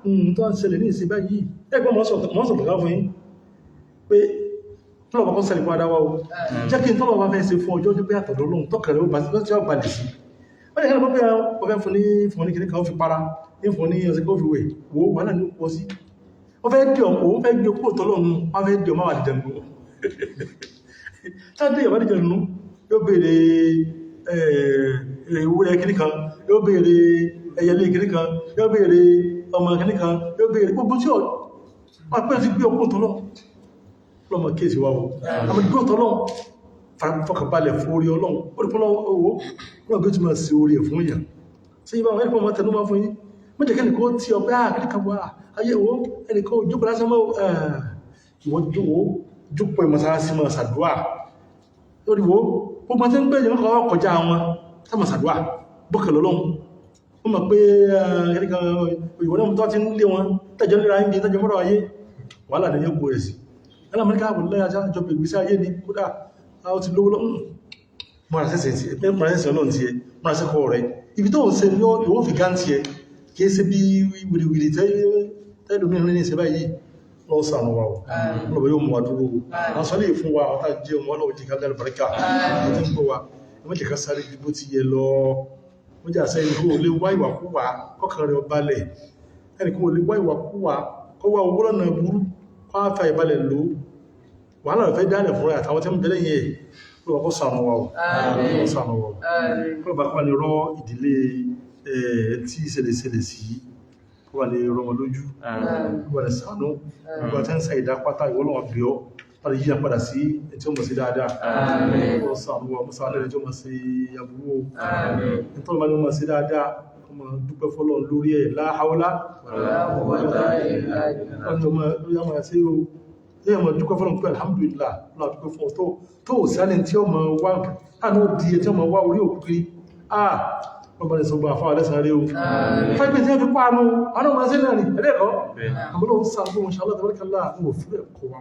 ń tó ń ṣẹlẹ̀ ní ìsìn báyìí. Ẹgbẹ́ mọ́ sọ̀tọ̀ ká fún yín pé tọ́lọ̀ bá kọ́ sẹ́lẹ̀ padà wá o, jẹ́ kí n tọ́lọ̀ bá fẹ́ ṣe fún ọjọ́ pé àtọ̀dọ̀ lóhun tọ́kàn rẹ̀ ó balẹ̀ sí. Wọ́n ní kí wọ́n fẹ́ fún ní kìnnìkan kan ó fi para ní fún ní ọ̀sẹ̀ kó fi wẹ̀ wò wàhálà ní pọ̀ sí. Wọ́n fẹ́ dì ọ̀, òun fẹ́ gbé kúrò tọ́lọ́run, wọ́n fẹ́ dì ọ̀ máa wà dìjẹ̀nù. Táàdé ìyàwó dìjẹ̀nù yóò béèrè ewúrẹ́ kìnnì kan, yóò béèrè ẹyẹlé kìnnì kan, yóò béèrè ọmọ kìnnì kan, yóò béèrè gbogbo tí wọ́n pẹ́ sí gbé ọkùnrin tọ́lọ́ lọ́mọ kéèsì wa o. Àmọ́ gbé ọ̀tọ́lọ́ fọkànbalẹ̀ fún orí Ọlọ́run, ó rí pọ́lọ́ owó wọ́n bí ó ti máa ṣe orí ẹ̀ fún èèyàn sí ibà. Wọ́n ẹ̀kọ́ máa tẹnu máa fún yín mọ́jẹ̀ kẹ́nìkan ó tí ọpẹ́ àkíríkà wà ayé owó ẹnìkan òjókòó lásán mọ́. Ìwọ jókòó ìmọ̀sára máa ṣàdúà lórí wo gbogbo tí ń gbé ìyẹn kọ́ kọjá wọn tá máa ṣàdúà bọ́kẹ̀ lọ́lọ́run. Wọ́n mọ̀ pé ẹnìkan ìwọ náà tó ti ń lé wọn tẹ́jọ́ níra ń bí tẹ́jọ́ mọ́rọ̀ ayé wàhálà ní yóò gbòrè sí alamẹ́ríkà wọlé àjọ ìgbésí ayé ni. Kódà ó ti lówó lọ́wọ́. Múra sẹ́sẹ̀ ọlọ́run tiẹ̀, múra sẹ́kọ̀ọ́ rẹ̀. Ibi tó ń ṣe ní ìwọ́ fi gá ń tiẹ̀ kìí ṣe bí wìrìwìrì tẹ́lómi ní ìṣẹ́ báyìí. Lọ́wọ́ ṣàánú wa o, lọ́wọ́ yóò mú wa dúró o. Àwọn sọ lè fún wa ọ̀tá jẹ́ ọmọ ọlọ́wọ́ jẹ́ ká lẹ́nu baríkà ọ̀tá ń gbọ́ wa. Ẹmọ́ jẹ́ ká sáré ju bó ti yẹ lọ. Wọ́n jẹ́ àṣẹ ẹnì kó lè wá ìwàkúwà kọ́kàn rẹ̀ balẹ̀, ẹnì kó lè wá ìwàkúwà kó wá owó lọ́nà burú kó á fa ìbalẹ̀ lò. Wàhálà rẹ̀ fẹ́ dálẹ̀ fúnra àtàwọn tí ń bẹ̀rẹ̀ yẹn. Lọ́wọ́ kó ṣàánú wa o, kó ṣàánú wa o. Kó bá kó wà ní rọ ìdílé tí ìṣẹ̀lẹ̀ ṣẹlẹ̀ sí, kó wà ní rọ wọn lójú, kó wà ní ṣàánú gbogbo àti ń sa ìdápátá. Ìwọ lọ́wọ́ bí ọ́ padà yíya padà sí ẹtí ó mọ̀ sí dáadáa. Kó ṣàánú wa, mọ́sá lẹ́rẹ̀ tí ó mọ̀ sí aburú o. Nítorí wọn ni wọ́n mọ̀ sí dáadáa, kó mọ̀ dúpẹ́ fọ́lọ́run lórí ẹ̀. La hawla lẹ́yìn ọmọ dúpẹ́ fọ́lọ́run pé alhamdulillah, lọ́wọ́ dúpẹ́ fún ọ tó ò sálẹ̀ tí ó mọ̀ wá nǹkan láàánú ó di tí ó mọ̀ wá orí òkú kiri. Ah, Wọ́n bá ní sọ gbọ́ àfáwà lẹ́sàn rí o. Fẹ́gbẹ́ tí wọ́n fi pàánù, àwọn ọmọ sí náà ni, ẹ̀rẹ́kọ́. Àmúlò ń sáà fún ṣàlọ́ tàbíkàlá àwọn òfin ẹ̀kọ́ wa.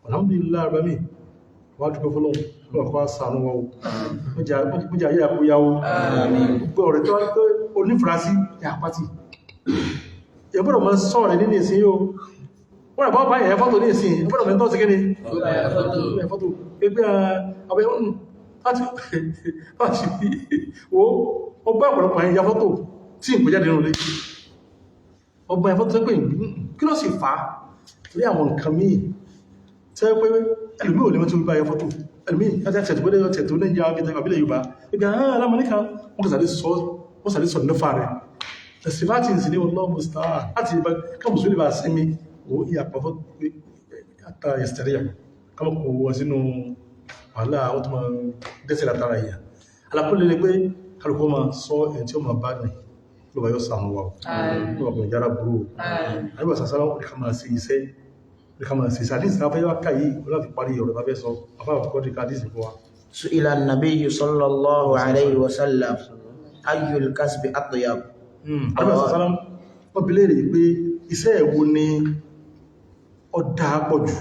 Alhamdulillah rabbi. Wá dúpẹ́ fọ́lọ́run, lọ́wọ́ kọ́ ṣàánú wa o. Mọ́jà ayé àkóyáwó. Gbogbo ọ̀rẹ́ tó onífurasí ní àpátì. Ìyẹ̀bọ̀dọ̀ máa sọ̀rọ̀ nínú ìsìn yóò. Wọ́n rẹ̀ bá bá ìyẹn fọ́tò ní ìsìn, ìyẹ̀bọ̀dọ̀ mẹ́tọ́ sí kíni? Fọ́tò. Pé àbẹ̀ láti wo ọgbà ọ̀pọ̀lọpọ̀ ẹ̀yà fọ́tò tí ìpò jáde nínú ilé. Ọgbà ẹ̀fọ́tò tó pé kí ló sì fà á? Torí àwọn nǹkan míì tẹ́ pé ẹlòmíì ò lè mọ́tò bá ya fọ́tò. Ẹlòmíì láti àtẹ̀tù gbọ́dọ̀ tẹ̀tù Nàìjíríà kẹta àbílẹ̀ Yorùbá. Ìgbà hàn alámọ̀níkà wọ́n kò sàdé sọ nífà rẹ̀. Tẹ̀sífàtì ìsìn ní Allahu musta'an láti káàmù sórí bá sinmi ó ìyàpá fọ́tò àtà ìsẹ̀ríyà káàmù kò wọ sínú wàhálà ó tó máa dẹ́sẹ̀ látara ìyà. Alákùnrin ni pé kálukú máa sọ ẹni tí ó máa bá ní ló bá yóò sànù wa o. Ló bá kò yára burú o. Àyíbá sàṣálà ó ní ká máa ṣe iṣẹ́ ní ká máa ṣe iṣẹ́ àdínsì náà fẹ́ wá káyé ó láti parí ọ̀rọ̀ tá fẹ́ sọ afá àkọ́kọ́ di ká àdínsì fún wa. سئل النبي صلى الله عليه وسلم أي الكسب أطيب. Àyíbá sàṣálà wọ́n bi léèrè pé iṣẹ́ èwo ni ó dáa pọ̀ jù?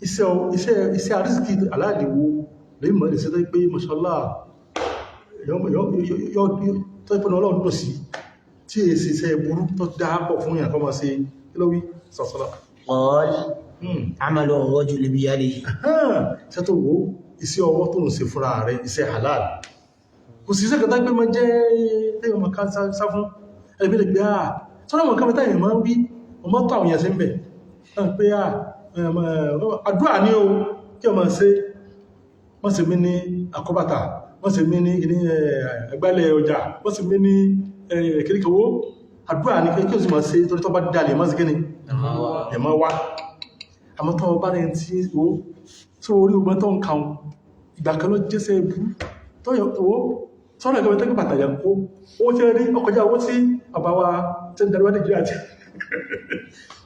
Iṣẹ́ àrísìkí aláàdìwò lè mọ̀ lè ṣe tó pé mashallah tó ìpínlẹ̀ Ọlọ́run tó sí tí è sì iṣẹ́ burú tó dáa pọ̀ fún ìyàn kọ́ máa ṣe kí ló wí sàṣálà. قال عمل الرجل بيده. Iṣẹ́ tó wó iṣẹ́ ọwọ́ tó ń ṣe fúnra rẹ̀, iṣẹ́ halal. Kò sí iṣẹ́ kan tó pé máa jẹ́ tẹ́yọ̀ máa ká sá fún ẹgbẹ́ lè pé àà sọ́nà mọ̀ kọ́mẹ́tà èèyàn máa ń wí ọmọ tó àwọn èèyàn sí ń bẹ̀ náà pé à àdúrà ní o kí ọmọ ṣe wọ́n sì mí ní àkọ́bàtà, wọ́n sì mí ní ẹgbẹ́lẹ̀ ọjà, wọ́n sì mí ní kíríkọwó. Àdúrà ní kí o sì máa ṣe torí tó bá dalẹ̀ máa sí kíni ẹ̀mọ́ wá. Àmọ́ tó bá rẹ̀ tí ó tó orí ogun tó ń kàun ìgbà kan ló jẹ́sẹ̀ ibú tó yọ owó sọ́rọ̀ ẹ̀kọ́ tẹ́kọ̀ bàtàyà kó owó tí ó rí ọkọjá owó tí àbáwá tí ń darí wá Nàìjíríà tí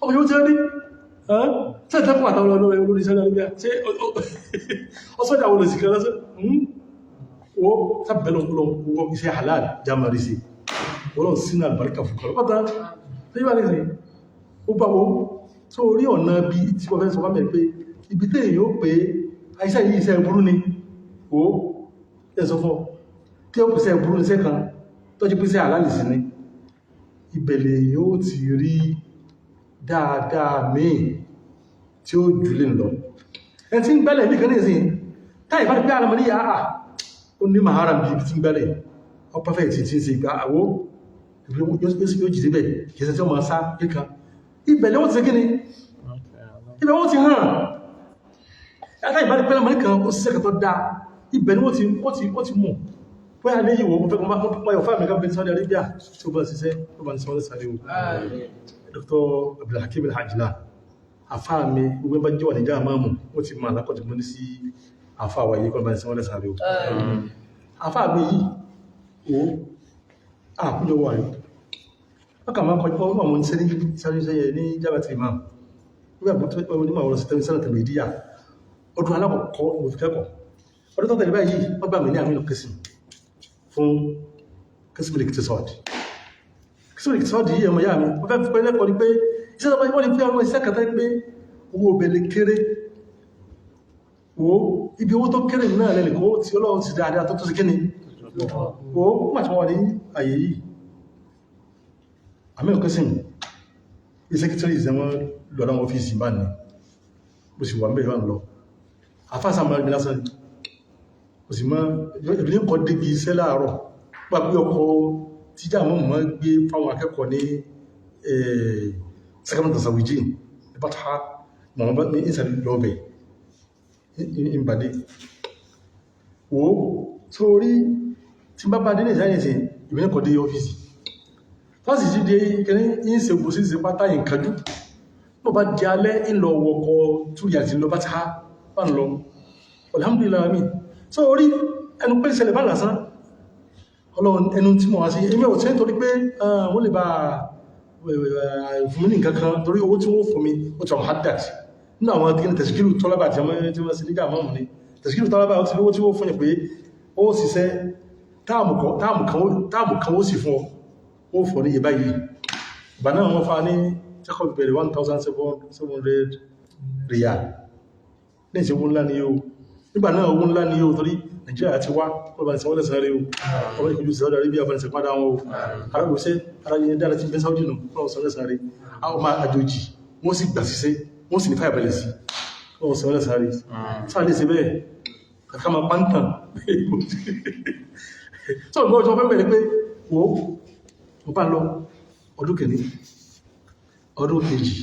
ọkọjá owó tí ó rí tí ẹ̀tẹ́kọ̀ bàtà olórí olórí sẹ́lẹ̀ Arabia tí ọsọ́jà olùsìkẹ́ kan lọ́sẹ̀ ó sábẹ̀lẹ̀ owó iṣẹ́ halal jamari sí ọlọ́run sínú àlùbáríkà fún kọlọ́ pátá tó yíwá nìsín ó bá wo tó orí ọ̀nà bí tí wọ́n fẹ́ sọ fámẹ̀ pé ibi tí èyí ó pé àìsẹ́ yìí iṣẹ́ burú ni ó ẹ̀ sọ fún ọ tí ó pèsè burú iṣẹ́ kan tó jí pèsè halal sí ni ìbẹ̀lẹ̀ yóò ti rí dáadáa míì tí ó jù lè lọ. Ẹni tí ń gbẹ́lẹ̀ ní kan ní ìsìn táì bá rí pé àlọ́mọ ní àà ó ní mahara bí ibi tí ń gbẹ́lẹ̀ ọ pẹ́fẹ́ tí tí ń ṣe ìgbà àwó yóò jì síbẹ̀ kìí ṣe tí ó máa sá kíkan ìbẹ̀lẹ̀ wọ́n ti ṣe kíni ibẹ̀ wọ́n ti hàn ẹ̀ta ìbá rí pé àlọ́mọ ní kan ó ṣiṣẹ́ kan tó dáa ibẹ̀ ni wọ́n ti mú bóyá ní ìwò mo fẹ́ kọ́ mọ́ fáàmì kan bẹ Saudi Arabia tí ó bá ṣiṣẹ́ tó bá ń sọ sáré o. Dr. Abdulhakeem Alhajila àfáà mi gbogbo bá jẹ́ wà níjà máàmù ó ti máa lákọ̀tí mọ́ ní sí àfáà wa yìí kọ́ bá ń sọ sáré o. Àfáà mi yìí o àkójọ wà rí wọ́n kà máa kọjú ọmọ àwọn sẹ́ni sáré sẹ́yẹ ní Jabata Imam nígbà tó onímọ̀ àwọn ọ̀sẹ̀ tẹ́lẹ̀ sẹ́nà tẹ̀lé ìdíyà ọdún alákọ̀ọ́kọ́ mo fi kẹ́kọ̀ọ́ ọdún tó tẹ̀lé báyìí wọ́n gbà mí ní àmì kẹsìn fún kẹsìmìlì kìtìsọ́ọ̀dì kẹsìmìlì kìtìsọ́ọ̀dì yìí ọmọ ìyá mi wọ́n fẹ́ fi pẹ́ lẹ́kọ̀ọ́ ni pé iṣẹ́ tó bá wọ́n ní pé ọmọ iṣẹ́ kẹta pé owó obìnrin kéré wo ibi owó tó kéré náà lẹ́nì kó tí Ọlọ́run ti dáadáa tó tó sí kíni wo ó mà tí wọ́n wà ní àyè yìí àmì kẹsìn ìsẹ́kítírì ìsẹ́wọ́n lọ́dọ̀ àwọn ọ́fíìsì bá ní bó sì wà ń bẹ̀rẹ̀ wà ń lọ àfáàsà máa rí lásán ni kò sì mọ́ ìbílẹ̀ kọ́ débi iṣẹ́ láàárọ̀ wà pé ọkọ̀ tíjà mọ́ mọ́ gbé fáwọn akẹ́kọ̀ọ́ ní sẹ́kẹ́mọ̀tà sàwìjì ní bàtà mọ̀ bá ní ìsàlẹ̀ lọ́bẹ̀ ìbàdí wo sórí tí bá bá dé ní ìsàlẹ̀ ìsìn ìbílẹ̀ kọ́ dé ọ́fíìsì láti jí dé kẹ́ní ìṣe gbò sí ìṣe pátá ìkànjú bó bá di alẹ́ ìlọ wọkọ̀ túyà tí lọ bàtà bá ń lọ alhamdulillah mi so orí ẹnu pé ìṣẹ̀lẹ̀ bá lásán Ọlọ́run ẹnu tí mo wá sí èmi ò tí nítorí pé wọ́n lè bá fún mi ní nǹkan kan torí owó tí wọ́n fún mi ó ti wọ́n hadat nínú àwọn tí ní tẹ̀síkìlù tọ́lábà tí wọ́n sí nígbà mọ́mù ni tẹ̀síkìlù tọ́lábà ó ti lówó tí wọ́n fún yẹn pé ó ṣiṣẹ́ Táàmù kan ó sì fún ọ, ó fọ́ ní ìbá yìí. Ìgbà náà wọ́n fa ní check-up bẹ̀rẹ̀ 1700 riyal. Ní ìṣẹ́ owó ńlá ni yóò. Nígbà náà owó ńlá ni yóò torí Nàìjíríà ti wá, ọba ní sanwó lẹ́sàn rí o. Ọba ìkojú Saudi Arabia ọba ní sẹ̀padà wọn o. Arábìnrin arábìnrin dára ti bẹ́ Saudi nù, ọba sanwó lẹ́sàn rí. Àwọn ọmọ àjòjì, wọ́n sì gbà síṣẹ́, wọ́n sì ní fàyà balẹ̀ sí. Ọba sanwó lẹ́sàn rí. Sáà lè ṣe bẹ́ẹ̀, kàkà máa pàǹtàn. Sọ ìgbọ́ ọjọ́ fẹ́ bẹ̀rẹ̀ pé wo, mo bá lọ ọdún kìíní, ọdún kejì,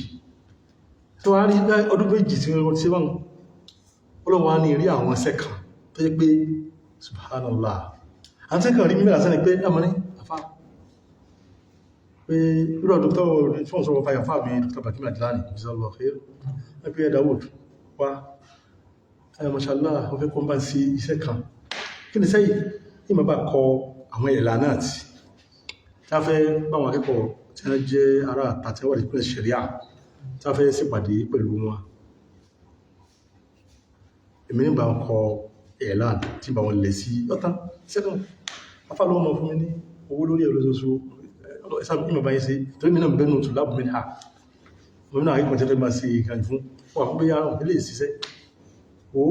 tó wá rí ọdún méjì tí wọ́n ti wọ́n ọlọ́wọ́ á ní rí àwọn sẹ́kàn tó yẹ pé subhanallah àwọn sẹ́kàn rí mímẹ́ra sẹ́ni pé ẹmọ ní afá pé rírọ̀ dr fún sọ́wọ́ fàyà fáà mi Dr. Bakim Ajilani jazakallahu khair wọ́n pé Dawood wá mashallah wọ́n fẹ́ kọ́ bá sí iṣẹ́ kan kí ni sẹ́yìn ìmọ̀ bá kọ àwọn ìlànà àti tá fẹ́ báwọn akẹ́kọ̀ọ́ tí wọ́n jẹ́ ará àtàtẹ́wà ìpínlẹ̀ ṣẹ̀ríà tá fẹ́ sípàdé pẹ̀lú wọn èmi nígbà ń kọ ẹ̀làn tí bá wọn lè sí ọ̀tán sẹ́kùn afálọ́wọ́ mọ̀ fún mi ní owó lórí ẹ̀rọ lóṣooṣù ìmọ̀ bá yín sí torí mi náà bẹ́nu tù láàbù mi ha mo náà akẹ́kọ̀ọ́ tẹ́fẹ́ máa ṣe ìkànnì fún wà fún bóyá òun lè ṣiṣẹ́ o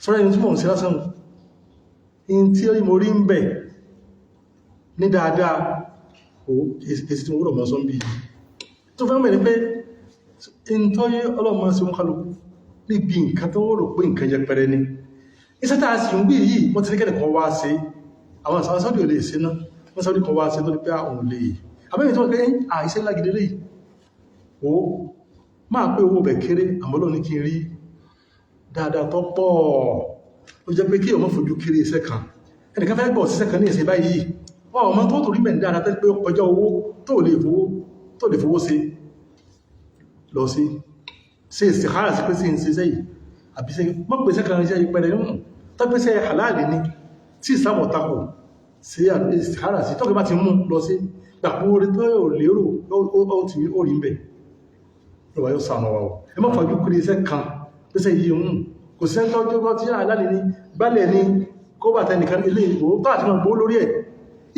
sọ́rọ̀ ẹni tí mò ń ṣe lásán in tí mo rí ń bẹ̀ ní dáadáa o èsì tí mo gbọ́dọ̀ mọ́ sọ́n bí tó fẹ́ mẹ́rin pé in tó yé ọlọ́mọ sí wọn kálukú níbi nǹkan tó rò pé nǹkan yẹpẹrẹ ni iṣẹ́ tá a sì ń wí yìí wọ́n ti ní kẹ́nìkan wá sí àwọn àwọn Saudi ò lè ṣe ná wọ́n Saudi kan wá sí tó ní pé àwọn ò lè àbẹ́yìn tó wọ́n pé àìṣẹ́ lágídé lè ó máa pé owó bẹ̀ kéré àmọ́ Ọlọ́run ní kí n rí dáadáa tó pọ̀ ó jẹ́ pé kí ọmọ fojú kéré iṣẹ́ kan ẹnìkan fẹ́ gbọ́ síṣẹ́ kan ní ìṣẹ́ báyìí ọmọ tó torí mẹ́rin dáadáa tẹ́ pé ó kọjá owó tó lè fowó ṣe lọ sí ṣe ìsìkára sí pé sí ìṣẹ́ yìí àbí ṣe mọ́ pé iṣẹ́ kan iṣẹ́ ìpẹrẹ nínú tó pé ṣe halali ni tí ìsìlámù tako sí ìsìkára sí tọ́kẹ́ bá ti mú lọ sí gbàpò orí tó yóò lérò ó ti ó rí ń bẹ̀ lọ́wọ́ yóò sànà wa o ẹ má fàájú kiri iṣẹ́ kan pé ṣe yìí ń kò sí ẹni tọ́jú tí halali ni gbálẹ̀ ni kó bàtà nìkan ilé ìwò tó àti máa gbó lórí ẹ̀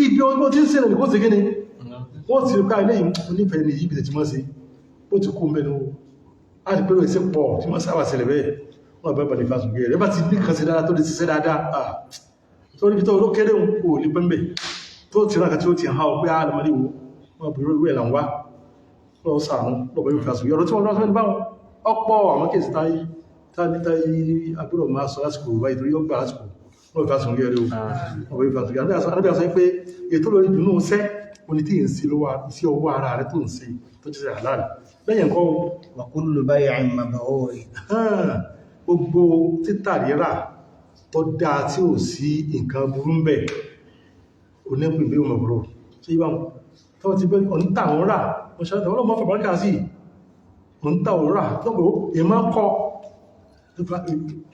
ibi ọgbọ́n tí ń sẹ́lẹ̀ ní kó sì gíní wọ́n ti ká ilé ìnífẹ̀ẹ́ ní yìí tí wọ́n sí ó ti kú mẹ́nu a ti pẹ́rọ ìsẹ́ pọ̀ tí wọ́n sábà ṣẹlẹ̀ bẹ́ẹ̀ wọ́n bá balẹ̀ fásitì rẹ̀ bá ti ní kan sí dáadáa tó lè ṣiṣẹ́ dáadáa tó níbi tó kéré ń kò lè pẹ́ńbẹ̀ tó ti ráka tí ó ti hàn pé àlùmọ́lé wo wọ́n bẹ̀rẹ̀ ìwé là ń wá lọ́wọ́ sàánú lọ́wọ́ yóò fásitì ọ̀rọ̀ tí wọ́n lọ́wọ́ bá wọn ọ̀pọ̀ àwọn kèsì táyé agbọ́dọ̀ máa sọ lásìkò báyìí torí ó gbà lásìkò lọ́wọ́ fásitì rẹ̀ o ọ̀bẹ̀ ìfàsùn rẹ̀ àbí pé ètò lórí dùnú sẹ́ oní tí ń sí lọ́wọ́ sí ọwọ́ ara rẹ̀ tó ń ṣe tó jẹ́ halal lẹ́yìn nǹkan wa kullu bay'in mabrur gbogbo títà rírà tó dáa tí ò sí nǹkan burú ń bẹ̀ onípìn bí mabrur tí yíwá tó ti bẹ́ ọ̀ntà òun rà ọlọ́mọ fàbáríkà sí ọ̀ntà òun rà tọ́gbọ̀ èèmọ́ kọ́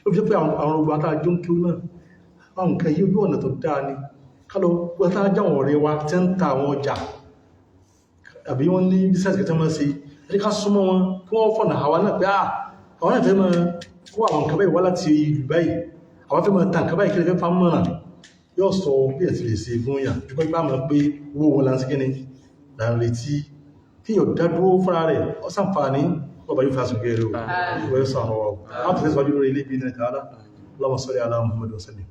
ó fi jẹ́ pé àwọn ọgbà àtàjọ ń kí ó náà àwọn nǹkan yìí ojú ọ̀nà tó dáa ni kálọ̀ pẹ́ta jáwọn ọ̀rẹ́ wa tí ń ta àwọn ọjà àbí wọ́n ní business kẹta máa ṣe ẹni ká súnmọ́ wọn kí wọ́n fọ̀nà àwa náà pé à àwọn náà fẹ́ máa kó àwọn nǹkan báyìí wá láti ìlú báyìí àwọn fẹ́ máa ta nǹkan báyìí kí lè fẹ́ fa mọ̀ràn yóò sọ bí ẹ̀ ti lè ṣe fún yàn ju pé bá mọ̀ pé owó wọn là ń ṣe kíni là ń retí kí yóò dá dúró fúnra rẹ̀ ó sàǹfààní bàbá yóò fi àsùnkẹ́ rẹ̀ o yóò sọ àwọn ọ̀rọ̀ láti tẹ̀síwájú lórí ilé ibi ní tààlà Allahumma salli ala Muhammad wa sallim.